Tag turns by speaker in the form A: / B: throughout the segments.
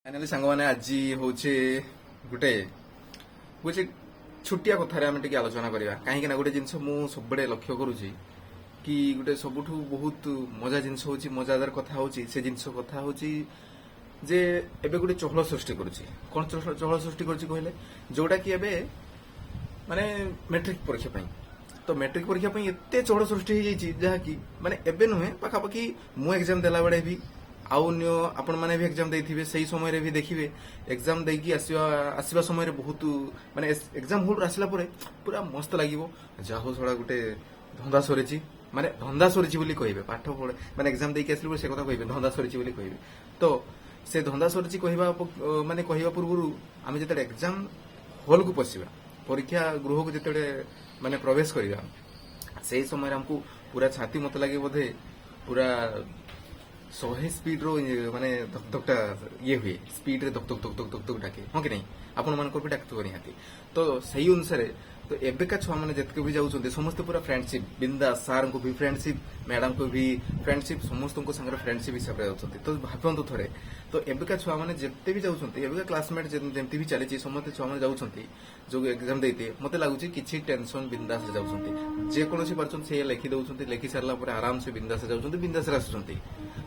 A: Finally ସାଙ୍ଗମାନେ, ଆଜି ହଉଛି ଗୋଟେ ଗୋଟେ ଛୋଟିଆ କଥାରେ ଆମେ ଟିକେ ଆଲୋଚନା କରିବା। କାହିଁକି ନା ଗୋଟେ ଜିନିଷ ମୁଁ ସବୁବେଳେ ଲକ୍ଷ୍ୟ କରୁଛି କି ଗୋଟେ ସବୁଠୁ ବହୁତ ମଜା ଜିନିଷ ହଉଛି, ମଜାଦାର କଥା ହଉଛି, ସେ ଜିନିଷ କଥା ହଉଛି ଯେ ଏବେ ଗୋଟେ ଚହଳ ସୃଷ୍ଟି କରୁଛି। କଣ ଚହଳ ସୃଷ୍ଟି କରୁଛି କହିଲେ, ଯୋଉଟା କି ଏବେ ମାନେ ମେଟ୍ରିକ ପରୀକ୍ଷା ପାଇଁ। ତ ମେଟ୍ରିକ ପରୀକ୍ଷା ପାଇଁ ଏତେ ଚହଳ ସୃଷ୍ଟି ହେଇଯାଇଛି, ଯାହାକି ମାନେ ଏବେ ନୁହେଁ, ପାଖାପାଖି ମୁଁ ଏକ୍ଜାମ ଦେଲା ବେଳେ ବି ଆଉ ଅନ୍ୟ ଆପଣମାନେ ବି ଏକ୍ଜାମ ଦେଇଥିବେ, ସେଇ ସମୟରେ ବି ଦେଖିବେ, ଏକ୍ଜାମ ଦେଇକି ଆସିବା ଆସିବା ସମୟରେ ବହୁତ ମାନେ ଏକ୍ଜାମ ହଲରୁ ଆସିଲା ପରେ ପୁରା ମସ୍ତ ଲାଗିବ, ଯାହା ହଉ ଶଳା ଗୋଟେ ଧନ୍ଦା ସରିଛି, ମାନେ ଧନ୍ଦା ସରିଛି ବୋଲି କହିବେ। ପାଠ ପଢ ମାନେ ଏକ୍ଜାମ ଦେଇକି ଆସିଲେ ପରେ ସେ କଥା କହିବେ, ଧନ୍ଦା ସରିଛି ବୋଲି କହିବେ। ତ ସେ ଧନ୍ଦା ସରିଛି କହିବା ମାନେ କହିବା ପୂର୍ବରୁ ଆମେ ଯେତେବେଳେ ଏକ୍ଜାମ ହଲକୁ ପଶିବା, ପରୀକ୍ଷା ଗୃହକୁ ଯେତେବେଳେ ମାନେ ପ୍ରବେଶ କରିବା, ସେଇ ସମୟରେ ଆମକୁ ପୁରା ଛାତି ମତେ ଲାଗେ ବୋଧେ ପୁରା 100 ସ୍ପିଡର ମାନେ ଧକ ଧକଟା ଇଏ ହୁଏ, ସ୍ପିଡରେ ଧକ ଧକ ଧକ ଧକ ଧକ ଧକ ଡାକେ, ହଁ କି ନାହିଁ? ଆପଣମାନଙ୍କର ବି ଡାକୁଥିବ ନିହାତି। ତ ସେଇ ଅନୁସାରେ ତ ଏବେକା ଛୁଆମାନେ ଯେତିକି ବି ଯାଉଛନ୍ତି, ସମସ୍ତେ ପୁରା ଫ୍ରେଣ୍ଡସିପ୍, ବିନ୍ଦାସ, ସାର୍ଙ୍କୁ ବି ଫ୍ରେଣ୍ଡସିପ୍, ମ୍ୟାଡାମଙ୍କୁ ବି ଫ୍ରେଣ୍ଡସିପ୍, ସମସ୍ତଙ୍କ ସାଙ୍ଗରେ ଫ୍ରେଣ୍ଡସିପ୍ ହିସାବରେ ଯାଉଛନ୍ତି। ତ ଭାବନ୍ତୁ ଥରେ, ତ ଏବେକା ଛୁଆମାନେ ଯେତେ ବି ଯାଉଛନ୍ତି, ଏବେକା କ୍ଲାସମେଟ୍ ଯେମିତି ବି ଚାଲିଛି, ସମସ୍ତେ ଛୁଆମାନେ ଯାଉଛନ୍ତି ଯୋଉ ଏକ୍ଜାମ ଦେଇତେ, ମତେ ଲାଗୁଛି କିଛି ଟେନସନ, ବିନ୍ଦାସରେ ଯାଉଛନ୍ତି। ଯେକୌଣସି ପାରୁଛନ୍ତି ସେଇଆ ଲେଖି ଦଉଛନ୍ତି। ଲେଖି ସାରିଲା ପରେ ଆରାମସେ ବିନ୍ଦାସରେ ଯାଉଛନ୍ତି, ବିନ୍ଦାସରେ ଆସୁଛନ୍ତି।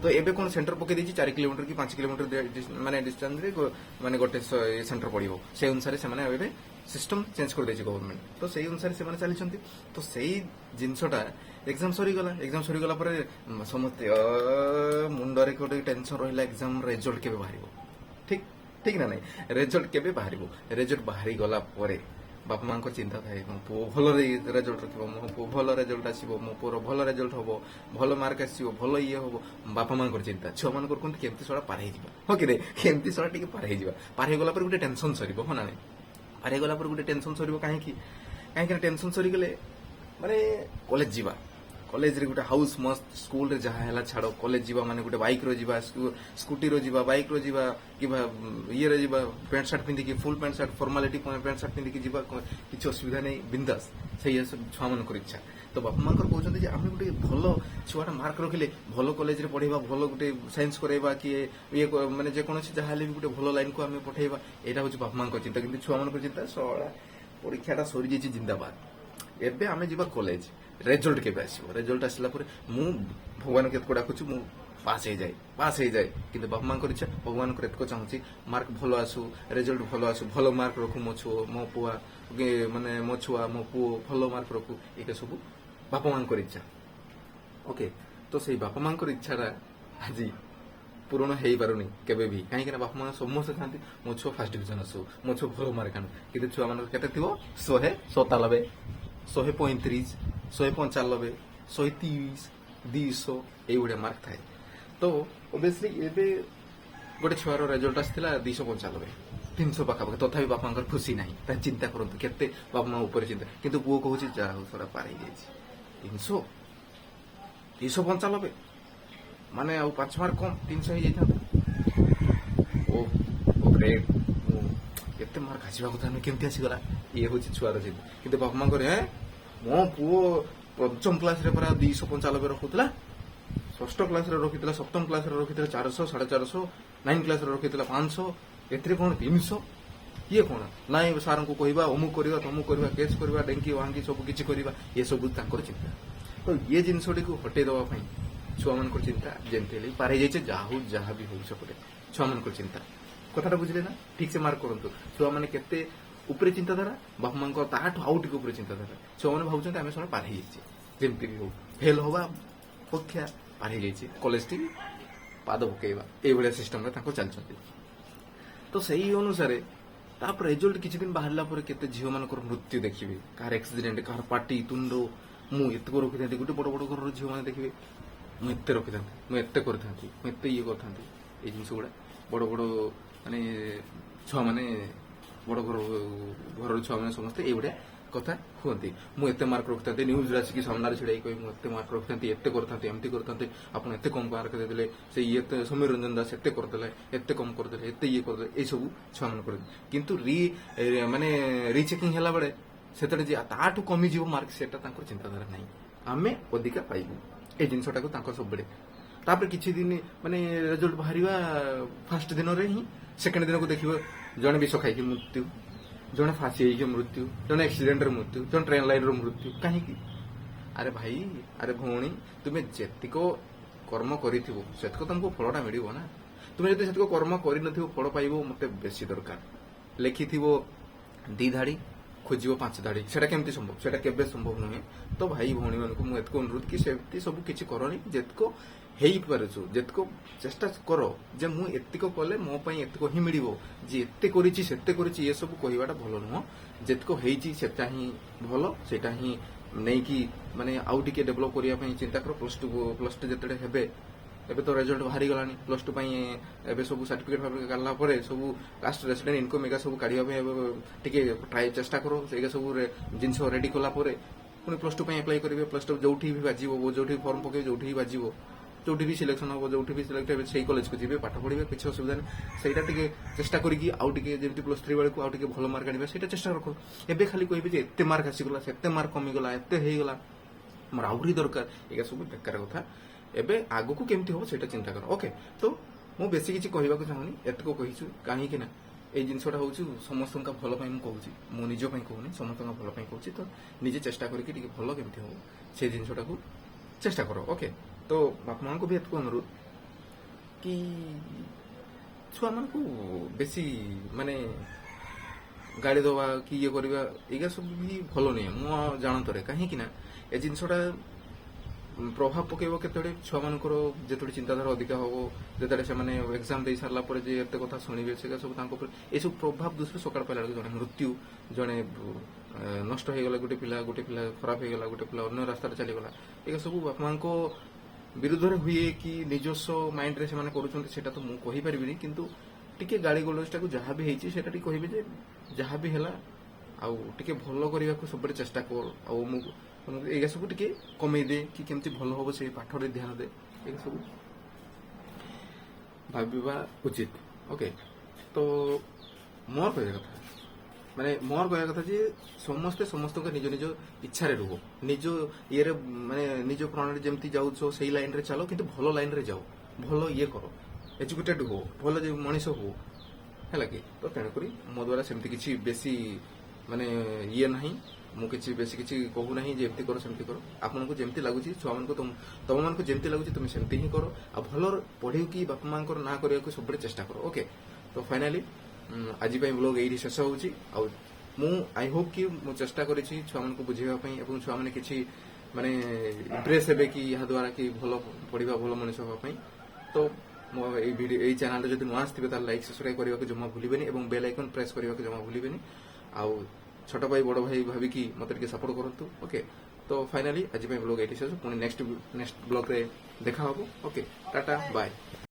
A: ତ ଏବେ କଣ ସେଣ୍ଟର ପକେଇ ଦେଇଛି, 4 କିଲୋମିଟର କି 5 କିଲୋମିଟର ମାନେ ଡିଷ୍ଟାନ୍ସରେ ମାନେ ଗୋଟେ ସେଣ୍ଟର ପଡିବ। ସେଇ ଅନୁସାରେ ସେମାନେ ଏବେ ସିଷ୍ଟମ ଚେଞ୍ଜ କରିଦେଇଛି ଗଭର୍ଣ୍ଣମେଣ୍ଟ। ତ ସେଇ ଅନୁସାରେ ସେମାନେ ଚାଲିଛନ୍ତି। ତ ସେଇ ଜିନିଷଟା ଏକ୍ଜାମ ସରିଗଲା। ଏକ୍ଜାମ ସରିଗଲା ପରେ ସମସ୍ତେ ମୁଣ୍ଡରେ ଗୋଟେ ଟେନସନ ରହିଲା, ଏକ୍ଜାମ ରେଜଲ୍ଟ କେବେ ବାହାରିବ? ଠିକ ଠିକ ନା ନାଇଁ? ରେଜଲ୍ଟ କେବେ ବାହାରିବ? ରେଜଲ୍ଟ ବାହାରିଗଲା ପରେ ବାପା ମାଙ୍କର ଚିନ୍ତା ଥାଏ, ମୋ ପୁଅ ଭଲ ରେଜଲ୍ଟ ରଖିବ, ମୋ ପୁଅ ଭଲ ରେଜଲ୍ଟ ଆସିବ, ମୋ ପୁଅର ଭଲ ରେଜଲ୍ଟ ହବ, ଭଲ ମାର୍କ ଆସିବ, ଭଲ ଇଏ ହବ। ବାପା ମାଙ୍କର ଚିନ୍ତା। ଛୁଆମାନଙ୍କର କୁହନ୍ତି, କେମିତି ଶଳା ପାର ହେଇଯିବା, ହଁ କି ନାଇଁ? କେମିତି ଶଳା ଟିକେ ପାର ହେଇଯିବା। ପାର ହେଇଗଲା ପରେ ଗୋଟେ ଟେନସନ ସରିବ, ହଁ ନା ନାଇଁ? ପାର ହେଇଗଲା ପରେ ଗୋଟେ ଟେନସନ ସରିବ। କାହିଁକି? କାହିଁକି ନା ଟେନସନ ସରିଗଲେ ମାନେ କଲେଜ ଯିବା, କଲେଜରେ ଗୋଟେ ହାଉସ ମସ୍ତ। ସ୍କୁଲରେ ଯାହା ହେଲା ଛାଡ଼, କଲେଜ ଯିବା ମାନେ ଗୋଟେ ବାଇକ୍ର ଯିବା, ସ୍କୁଟିର ଯିବା, ବାଇକ୍ର ଯିବା କିମ୍ବା ଇଏରେ ଯିବା, ପ୍ୟାଣ୍ଟ ସାର୍ଟ ପିନ୍ଧିକି, full pant shirt, formality pant shirt ପିନ୍ଧିକି ଯିବା, କିଛି ଅସୁବିଧା ନାହିଁ, ବିନ୍ଦାସ। ସେଇଆ ସବୁ ଛୁଆମାନଙ୍କର ଇଚ୍ଛା। ତ ବାପା ମାଙ୍କର କହୁଛନ୍ତି ଯେ ଆମେ ଗୋଟେ ଭଲ ଛୁଆଟା ମାର୍କ ରଖିଲେ ଭଲ କଲେଜରେ ପଢେଇବା, ଭଲ ଗୋଟେ ସାଇନ୍ସ କରେଇବା କି ଇଏ ମାନେ ଯେକୌଣସି ଯାହା ହେଲେ ବି ଗୋଟେ ଭଲ ଲାଇନକୁ ଆମେ ପଠେଇବା। ଏଇଟା ହଉଛି ବାପା ମାଙ୍କ ଚିନ୍ତା। କିନ୍ତୁ ଛୁଆମାନଙ୍କର ଚିନ୍ତା, ଶଳା ପରୀକ୍ଷାଟା ସରିଯାଇଛି, ଜିନ୍ଦାବାଦ, ଏବେ ଆମେ ଯିବା କଲେଜ। ରେଜଲ୍ଟ କେବେ ଆସିବ? ରେଜଲ୍ଟ ଆସିଲା ପରେ ମୁଁ ଭଗବାନଙ୍କୁ ଏତକ ଡାକୁଛି, ମୁଁ ପାସ୍ ହେଇଯାଏ, ପାସ୍ ହେଇଯାଏ। କିନ୍ତୁ ବାପା ମାଙ୍କର ଇଚ୍ଛା, ଭଗବାନଙ୍କର ଏତକ ଚାହୁଁଛି, ମାର୍କ ଭଲ ଆସୁ, ରେଜଲ୍ଟ ଭଲ ଆସୁ, ଭଲ ମାର୍କ ରଖୁ ମୋ ଛୁଆ, ମୋ ପୁଅ, କି ମାନେ ମୋ ଛୁଆ, ମୋ ପୁଅ ଭଲ ମାର୍କ ରଖୁ। ଏଇଟା ସବୁ ବାପା ମାଙ୍କର ଇଚ୍ଛା। ଓକେ, ତ ସେଇ ବାପା ମାଙ୍କର ଇଚ୍ଛାଟା ଆଜି ପୂରଣ ହେଇପାରୁନି କେବେ ବି। କାହିଁକି ନା ବାପା ମା ସମସ୍ତେ ଚାହାନ୍ତି ମୋ ଛୁଆ ଫାର୍ଷ୍ଟ ଡିଭିଜନ ଆସୁ, ମୋ ଛୁଆ ଭଲ ମାର୍କ ଆଣୁ। କିନ୍ତୁ ଛୁଆମାନଙ୍କର କେତେ ଥିବ? 197, 135, 195, 130, 200, ଏଇଭଳିଆ ମାର୍କ ଥାଏ। ତ ଅବଭିୟସଲି ଏବେ ଗୋଟେ ଛୁଆର ରେଜଲ୍ଟ ଆସିଥିଲା 295, 300 ପାଖାପାଖି। ତଥାପି ବାପାଙ୍କର ଖୁସି ନାହିଁ। ତା ଚିନ୍ତା କରନ୍ତୁ କେତେ ବାପା ମା ଉପରେ ଚିନ୍ତା। କିନ୍ତୁ ପୁଅ କହୁଛି, ଯାହା ହଉ ସେଟା ପାର ହେଇଯାଇଛି, 300, 295, ମାନେ ଆଉ 5 ମାର୍କ କମ୍, 300 ହେଇଯାଇଥାନ୍ତା। ଓ ଓ ଗ୍ରେଟ୍, ମୁଁ ଏତେ ମାର୍କ ଆସିବା କଥା ନୁହେଁ, କେମିତି ଆସିଗଲା? ଇଏ ହଉଛି ଛୁଆର ଚିନ୍ତା। କିନ୍ତୁ ବାପା ମାଙ୍କର, ମୋ ପୁଅ ପଞ୍ଚମ କ୍ଲାସରେ ପରା 295 ରଖୁଥିଲା, ଷଷ୍ଠ କ୍ଲାସରେ ରଖିଥିଲା, ସପ୍ତମ କ୍ଲାସରେ ରଖିଥିଲା 400, 450, ନାଇନ୍ କ୍ଲାସରେ ରଖିଥିଲା 500, ଏଥିରେ କଣ 300? ଇଏ କଣ? ନାଇଁ, ସାରଙ୍କୁ କହିବା, ଅମୁକ କରିବା, ତମୁକ କରିବା, କେସ୍ କରିବା, ଡେଙ୍କି ଭାଙ୍ଗି ସବୁ କିଛି କରିବା। ଏସବୁ ତାଙ୍କର ଚିନ୍ତା। ତ ଇଏ ଜିନିଷଟିକୁ ହଟେଇ ଦେବା ପାଇଁ ଛୁଆମାନଙ୍କର ଚିନ୍ତା, ଯେମିତି ହେଲେ ବି ପାର ହେଇଯାଇଛି, ଯାହା ହଉ, ଯାହା ବି ହଉ ସେପଟେ ଛୁଆମାନଙ୍କର ଚିନ୍ତା। କଥାଟା ବୁଝିଲେ ନା? ଠିକ ସେ ମାର୍କ କରନ୍ତୁ। ଛୁଆମାନେ କେତେ ଉପରେ ଚିନ୍ତାଧାରା, ବାପା ମାଙ୍କ ତାଠୁ ଆଉ ଟିକେ ଉପରେ ଚିନ୍ତାଧାରା। ଛୁଆମାନେ ଭାବୁଛନ୍ତି ଆମେ ସବୁ ପାର ହେଇଯାଇଛେ, ଯେମିତି ବି ହଉ, ଫେଲ ହବା ଅପେକ୍ଷା ପାର ହେଇଯାଇଛି, କଲେଜଟି ପାଦ ପକେଇବା, ଏଇଭଳିଆ ସିଷ୍ଟମରେ ତାଙ୍କ ଚାଲିଛନ୍ତି। ତ ସେଇ ଅନୁସାରେ ତାପରେ ରେଜଲ୍ଟ କିଛି ଦିନ ବାହାରିଲା ପରେ କେତେ ଝିଅମାନଙ୍କର ମୃତ୍ୟୁ ଦେଖିବେ, କାହାର ଆକ୍ସିଡେଣ୍ଟ, କାହାର ପାଟି ତୁଣ୍ଡ। ମୁଁ ଏତକ ରଖିଥାନ୍ତି, ଗୋଟେ ବଡ ବଡ ଘରର ଝିଅମାନେ ଦେଖିବେ, ମୁଁ ଏତେ ରଖିଥାନ୍ତି, ମୁଁ ଏତେ କରିଥାନ୍ତି, ମୁଁ ଏତେ ଇଏ କରିଥାନ୍ତି। ଏଇ ଜିନିଷ ଗୁଡା ବଡ ବଡ ମାନେ ଛୁଆମାନେ, ବଡ ଘରର ଛୁଆମାନେ ସମସ୍ତେ ଏଇଭଳିଆ କଥା ହୁଅନ୍ତି। ମୁଁ ଏତେ ମାର୍କ ରଖିଥାନ୍ତି, ନ୍ୟୁଜରେ ଆସିକି ସାମ୍ନାରେ ଛିଡା ହେଇକି କହିବି, ମୁଁ ଏତେ ମାର୍କ ରଖିଥାନ୍ତି, ଏତେ କରିଥାନ୍ତି, ଏମିତି କରିଥାନ୍ତି, ଆପଣ ଏତେ କମ ମାର୍କ ଦେଇଦେଲେ, ସେ ଇଏ ଏତେ, ସମୀର ରଞ୍ଜନ ଦାସ ଏତେ କରିଦେଲେ, ଏତେ କମ କରିଦେଲେ, ଏତେ ଇଏ କରିଦେଲେ। ଏଇସବୁ ଛୁଆମାନେ କରନ୍ତି। କିନ୍ତୁ ମାନେ ରିଚେକିଂ ହେଲା ବେଳେ ସେତେବେଳେ ଯେ ତାଠୁ କମିଯିବ ମାର୍କ, ସେଟା ତାଙ୍କର ଚିନ୍ତାଧାରା ନାହିଁ। ଆମେ ଅଧିକା ପାଇବୁ, ଏଇ ଜିନିଷଟାକୁ ତାଙ୍କର ସବୁବେଳେ। ତାପରେ କିଛି ଦିନ ମାନେ ରେଜଲ୍ଟ ବାହାରିବା ଫାଷ୍ଟ ଦିନରେ ହିଁ ସେକେଣ୍ଡ ଦିନକୁ ଦେଖିବ ଜଣେ ବିଷ ଖାଇକି ମୃତ୍ୟୁ, ଜଣେ ଫାଶୀ ହେଇକି ମୃତ୍ୟୁ, ଜଣେ ଆକ୍ସିଡେଣ୍ଟରେ ମୃତ୍ୟୁ, ଜଣେ ଟ୍ରେନ୍ ଲାଇନର ମୃତ୍ୟୁ। କାହିଁକି? ଆରେ ଭାଇ, ଆରେ ଭଉଣୀ, ତୁମେ ଯେତିକ କର୍ମ କରିଥିବ ସେତିକ ତମକୁ ଫଳଟା ମିଳିବ ନା। ତୁମେ ଯଦି ସେତିକ କର୍ମ କରିନଥିବ, ଫଳ ପାଇବ ମତେ ବେଶୀ ଦରକାର। ଲେଖିଥିବ 2 ଧାଡ଼ି, ଖୋଜିବ 5 ଧାଡ଼ି, ସେଟା କେମିତି ସମ୍ଭବ? ସେଟା କେବେ ସମ୍ଭବ ନୁହେଁ। ତ ଭାଇ ଭଉଣୀ ମାନଙ୍କୁ ମୁଁ ଏତକ ଅନୁରୋଧ କି ସେମିତି ସବୁ କିଛି କରନି। ଯେତିକ ହେଇପାରୁଛୁ ଯେତିକ ଚେଷ୍ଟା କର ଯେ ମୁଁ ଏତିକ କଲେ ମୋ ପାଇଁ ଏତିକ ହିଁ ମିଳିବ। ଯେ ଏତେ କରିଛି ସେତେ କରିଛି ଏସବୁ କହିବାଟା ଭଲ ନୁହଁ। ଯେତିକ ହେଇଛି ସେଟା ହିଁ ଭଲ, ସେଇଟା ହିଁ ନେଇକି ମାନେ ଆଉ ଟିକେ ଡେଭଲପ କରିବା ପାଇଁ ଚିନ୍ତା କର। ପ୍ଲସ ଟୁ ଯେତେବେଳେ ହେବେ, ଏବେ ତ ରେଜଲ୍ଟ ବାହାରିଗଲାଣି ପ୍ଲସ ଟୁ ପାଇଁ। ଏବେ ସବୁ ସାର୍ଟିଫିକେଟ ଫାର୍ଟିଫିକେଟ କାଢିଲା ପରେ ସବୁ କାଷ୍ଟ, ରେସିଡେଣ୍ଟ, ଇନକମ୍ ଏଗା ସବୁ କାଢିବା ପାଇଁ ଏବେ ଟିକେ ଟ୍ରାଏ ଚେଷ୍ଟା କର। ସେଇଟା ସବୁ ଜିନିଷ ରେଡି କଲା ପରେ ପୁଣି ପ୍ଲସ ଟୁ ପାଇଁ ଆପ୍ଲାଏ କରିବେ। ପ୍ଲସ ଟୁ ଯୋଉଠି ବି ବାଜିବ, ଯୋଉଠି ଫର୍ମ ପକେଇବେ, ଯୋଉଠି ବି ବାଜିବ, ଯୋଉଠି ବି ସିଲେକ୍ସନ ହବ, ଯୋଉଠି ବି ସିଲେକ୍ଟ ହେବେ, ସେଇ କଲେଜକୁ ଯିବେ, ପାଠ ପଢିବେ, କିଛି ଅସୁବିଧା ନାହିଁ। ସେଇଟା ଟିକେ ଚେଷ୍ଟା କରିକି ଆଉ ଟିକେ ଯେମିତି ପ୍ଲସ ଥ୍ରୀ ବେଳକୁ ଆଉ ଟିକେ ଭଲ ମାର୍କ ଆଣିବେ, ସେଇଟା ଚେଷ୍ଟା ରଖ। ଏବେ ଖାଲି କହିବେ ଯେ ଏତେ ମାର୍କ ଆସିଗଲା, ସେତେ ମାର୍କ କମିଗଲା, ଏତେ ହେଇଗଲା, ମୋର ଆହୁରି ଦରକାର, ଏଇଟା ସବୁ ବେକାର କଥା। ଏବେ ଆଗକୁ କେମିତି ହବ ସେଇଟା ଚିନ୍ତା କର। ଓକେ, ତ ମୁଁ ବେଶୀ କିଛି କହିବାକୁ ଚାହୁଁନି, ଏତକ କହିଛୁ। କାହିଁକି ନା ଏଇ ଜିନିଷଟା ହଉଛି ସମସ୍ତଙ୍କ ଭଲ ପାଇଁ ମୁଁ କହୁଛି, ମୁଁ ନିଜ ପାଇଁ କହୁନି, ସମସ୍ତଙ୍କ ଭଲ ପାଇଁ କହୁଛି। ତ ନିଜେ ଚେଷ୍ଟା କରିକି ଟିକେ ଭଲ କେମିତି ହବ ସେଇ ଜିନିଷଟାକୁ ଚେଷ୍ଟା କର। ଓକେ, ତ ବାପା ମାଙ୍କୁ ବି ଏତକ ଅନୁରୋଧ କି ଛୁଆମାନଙ୍କୁ ବେଶୀ ମାନେ ଗାଳି ଦେବା କି ଇଏ କରିବା ଏଇଗା ସବୁ ବି ଭଲ ନୁହେଁ ମୁଁ ଜାଣନ୍ତରେ। କାହିଁକି ନା ଏ ଜିନିଷଟା ପ୍ରଭାବ ପକେଇବ କେତେବେଳେ ଛୁଆମାନଙ୍କର ଯେତେବେଳେ ଚିନ୍ତାଧାରା ଅଧିକା ହବ, ଯେତେବେଳେ ସେମାନେ ଏକ୍ଜାମ ଦେଇ ସାରିଲା ପରେ ଯେ ଏତେ କଥା ଶୁଣିବେ, ସେଟା ସବୁ ତାଙ୍କ ଉପରେ ଏସବୁ ପ୍ରଭାବ ଦୃଷ୍ଟିରୁ ସକାଳ ପାଇଲା ବେଳକୁ ଜଣେ ମୃତ୍ୟୁ, ଜଣେ ନଷ୍ଟ ହେଇଗଲା, ଗୋଟେ ପିଲା ଖରାପ ହେଇଗଲା, ଗୋଟେ ପିଲା ଅନ୍ୟ ରାସ୍ତାରେ ଚାଲିଗଲା। ଏଇଟା ସବୁ ବାପା ମାଙ୍କ ବିରୁଦ୍ଧରେ ହୁଏ କି ନିଜସ୍ୱ ମାଇଣ୍ଡରେ ସେମାନେ କରୁଛନ୍ତି, ସେଇଟା ତ ମୁଁ କହିପାରିବିନି। କିନ୍ତୁ ଟିକେ ଗାଳି ଗୁଲଜଟାକୁ ଯାହା ବି ହେଇଛି ସେଇଟା ଟିକେ କହିବେ ଯେ ଯାହା ବି ହେଲା ଆଉ ଟିକେ ଭଲ କରିବାକୁ ସବୁବେଳେ ଚେଷ୍ଟା କର, ଆଉ ମୁଁ ତମକୁ ଏଇଗା ସବୁ ଟିକେ କମେଇ ଦେ କି କେମିତି ଭଲ ହବ ସେଇ ପାଠରେ ଧ୍ୟାନ ଦେ, ଏଇଗା ସବୁ ଭାବିବା ଉଚିତ। ଓକେ, ତ ମୋର କହିବା କଥା ଯେ ସମସ୍ତେ ସମସ୍ତଙ୍କ ନିଜ ନିଜ ଇଚ୍ଛାରେ ରୁହ, ନିଜ ଇଏରେ ମାନେ ନିଜ ପ୍ରଣାଳୀ ଯେମିତି ଯାଉଛ ସେଇ ଲାଇନରେ ଚାଲ, କିନ୍ତୁ ଭଲ ଲାଇନରେ ଯାଅ, ଭଲ ଇଏ କର, ଏଜୁକେଟେଡ ହୁଅ, ଭଲ ଯେ ମଣିଷ ହୁଅ, ହେଲା କି? ତ ତେଣୁକରି ମୋ ଦ୍ୱାରା ସେମିତି କିଛି ବେଶୀ ମାନେ ଇଏ ନାହିଁ, ମୁଁ କିଛି ବେଶୀ କିଛି କହୁନାହିଁ ଯେ ଏମିତି କର ସେମିତି କର। ଆପଣଙ୍କୁ ଯେମିତି ଲାଗୁଛି, ଛୁଆମାନଙ୍କୁ ତମମାନଙ୍କୁ ଯେମିତି ଲାଗୁଛି ତୁମେ ସେମିତି ହିଁ କର, ଆଉ ଭଲ ପଢିକି ବାପା ମାଙ୍କର ନାଁ କରିବାକୁ ସବୁବେଳେ ଚେଷ୍ଟା କର। ଓକେ, ତ ଫାଇନାଲି ଆଜି ପାଇଁ ବ୍ଲଗ ଏଇଠି ଶେଷ ହଉଛି। ଆଉ ମୁଁ I Hope କି ମୁଁ ଚେଷ୍ଟା କରିଛି ଛୁଆମାନଙ୍କୁ ବୁଝେଇବା ପାଇଁ ଏବଂ ଛୁଆମାନେ କିଛି ମାନେ ଇମ୍ପ୍ରେସ୍ ହେବେ କି ଏହା ଦ୍ୱାରା କି ଭଲ ପଢିବା, ଭଲ ମଣିଷ ହେବା ପାଇଁ। ତ ମୋ ଏଇ ଭିଡ଼ିଓ ଏଇ ଚ୍ୟାନେଲରେ ଯଦି ନୂଆ ଆସିଥିବେ, ତାହେଲେ ଲାଇକ୍, ସବସ୍କ୍ରାଇବ୍ କରିବାକୁ ଜମା ଭୁଲିବେନି ଏବଂ ବେଲ୍ ଆଇକନ୍ ପ୍ରେସ୍ କରିବାକୁ ଜମା ଭୁଲିବେନି। ଆଉ ଛୋଟ ଭାଇ ବଡ଼ ଭାଇ ଭାବିକି ମତେ ଟିକେ ସପୋର୍ଟ କରନ୍ତୁ। ଓକେ, ତ ଫାଇନାଲି ଆଜି ପାଇଁ ବ୍ଲଗ ଏଇଠି ଶେଷ। ପୁଣି ନେକ୍ସଟ ନେକ୍ସଟ ବ୍ଲଗରେ ଦେଖା ହବ। Okay, tata, bye.